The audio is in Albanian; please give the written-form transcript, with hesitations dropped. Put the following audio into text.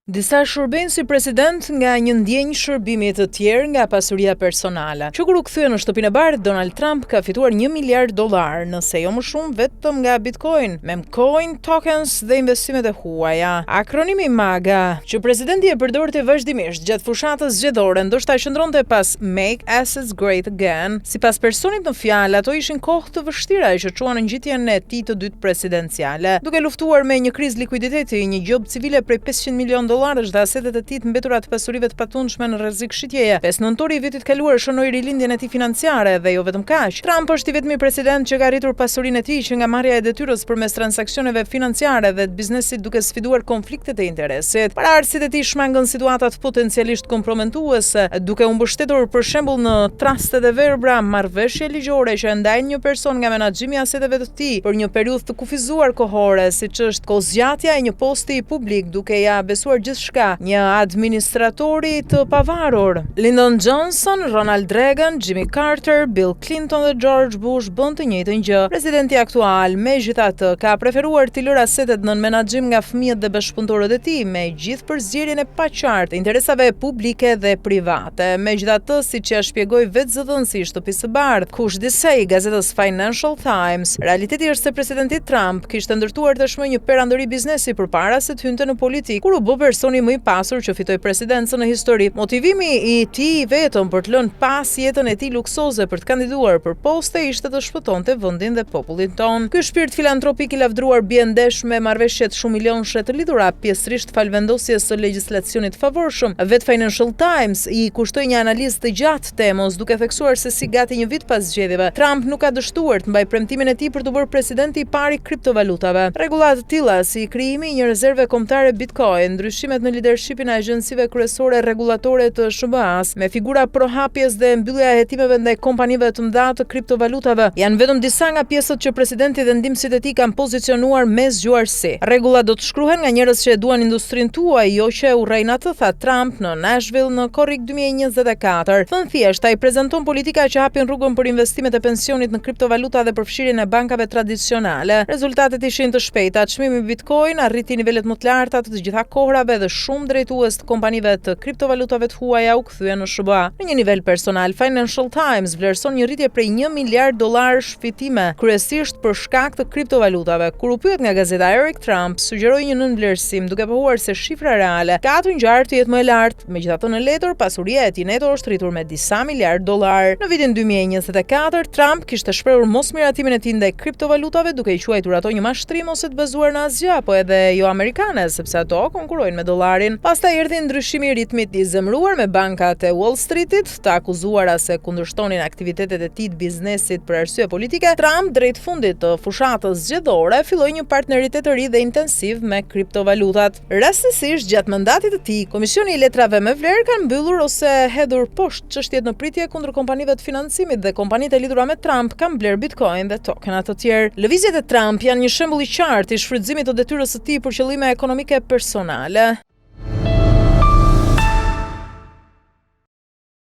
Disa shërbejnë si president nga një ndjenjë shërbimi të tjerë nga pasuria personale. Që kur u kthye në Shtëpinë e Bardhë, Donald Trump ka fituar 1 miliard dollar, nëse jo më shumë vetëm nga Bitcoin, memecoin, tokens dhe investimet e huaja. Akronimi MAGA, që presidenti e përdorte vazhdimisht gjatë fushatës zgjedhore, ndoshta qëndronte pas Make Assets Great Again. Sipas personit në fjalë, ato ishin kohë të vështira që çuan në ngjitjen e tij të dytë presidenciale. Duke luftuar me një krizë likuiditeti, një gjobë civile prej 500 milionë dollarësh dhe asetet e tij të mbetura të pasurive të patundshme në rrezik shitjeje, 5 nëntori i vitit kaluar shënoi rilindjen e tij financiare dhe jo vetëm kaq. Trump është i vetmi president që ka rritur pasurinë e tij që nga marrja e detyrës përmes transaksioneve financiare dhe të biznesit duke sfiduar konfliktet e interesit. Paraardhësit e tij shmangën situatat potencialisht kompromentuese, duke u mbështetur për shembull në trustet e verbra, marrëveshje ligjore që e ndajnë një person nga menaxhimi i aseteve të tij për një periudhë të kufizuar kohore, siç është kohëzgjatja e një posti publik duke ia besuar gjithçka një administratori të pavarur. Lyndon Johnson, Ronald Reagan, Jimmy Carter, Bill Clinton dhe George Bush bënë të njëjtën gjë. Presidenti aktual, megjithatë, ka preferuar t'i lërë asetet nën menaxhim nga fëmijët dhe bashkëpunëtorët e tij, me gjithë përzierjen e paqartë të interesave publike dhe private. Megjithatë, siç ia shpjegoi vetë zëdhënësi i Shtëpisë së Bardhë, Kush Disey, gazetës Financial Times, realiteti është se presidenti Trump kishte ndërtuar tashmë një perandori biznesi përpara se të hynte në politikë, kur u bë personi më i pasur që fitoi presidencën në histori. Motivimi i tij i vetëm për të lënë pas jetën e tij luksoze për të kandiduar për poste ishte të shpëtonte vendin dhe popullin tonë. Ky shpirt filantropik i lavdëruar bie ndesh me marrëveshjet shumëmilionëshe të lidhura pjesërisht falë vendosjes së legjislacionit të favorshëm. Vetë Financial Times i kushtoi një analizë të gjatë temës, duke theksuar se si gati një vit pas zgjedhjeve, Trump nuk ka dështuar të mbajë premtimin e tij për t'u bërë presidenti i parë i kriptovalutave. Rregulla të tilla si krijimi i një rezerve kombëtare Bitcoin, ndryshimet në lidershipin e agjencive kryesore rregullatore të SHBA-së, me figura pro-hapjes dhe mbyllja e hetimeve ndaj kompanive të mëdha të kriptovalutave, janë vetëm disa nga pjesët që presidenti dhe ndihmësit e tij kanë pozicionuar me zgjuarsi. Rregullat do të shkruhen nga njerëz që e duan industrinë tuaj, jo që e urrejnë atë, tha Trump në Nashville në korrik 2024. Thënë thjesht, ai prezanton politika që hapin rrugën për investimet e pensionit në kriptovaluta dhe përfshirjen e bankave tradicionale. Rezultatet ishin të shpejta, çmimi i Bitcoin arriti nivelet më të larta të të gjitha kohërave dhe shumë drejtues të kompanive të kriptovalutave të huaja u kthyen në SHBA. Në një nivel personal, Financial Times vlerëson një rritje prej 1 miliard dollarësh fitime, kryesisht për shkak të kriptovalutave. Kur u pyet nga gazeta Eric Trump, sugjeroi një nënvlerësim, duke pohuar se shifra reale ka të ngjarë të jetë më e lartë. Megjithatë në letër, pasuria e tij neto është rritur me disa miliardë dollarë. Në vitin 2024, Trump kishte shprehur mosmiratimin e tij ndaj kriptovalutave, duke i quajtur ato një mashtrim ose të bazuar në asgjë apo edhe jo amerikane, sepse ato konkurrojnë me dollarin. Pastaj erdhi ndryshimi i ritmit i zemëruar me bankat e Wall Streetit, të akuzuara se kundërshtonin aktivitetet e tij të biznesit për arsye politike, Trump drejt fundit të fushatës zgjedhore filloi një partneritet të ri dhe intensiv me kriptovalutat. Rastësisht, gjatë mandatit të tij, Komisioni i Letrave me Vlerë ka mbyllur ose hedhur poshtë çështjet në pritje kundër kompanive të financimit dhe kompanitë e lidhura me Trump kanë blerë Bitcoin dhe tokena të tjerë. Lëvizjet e Trump janë një shembull i qartë i shfrytëzimit të detyrës së tij për qëllime ekonomike personale.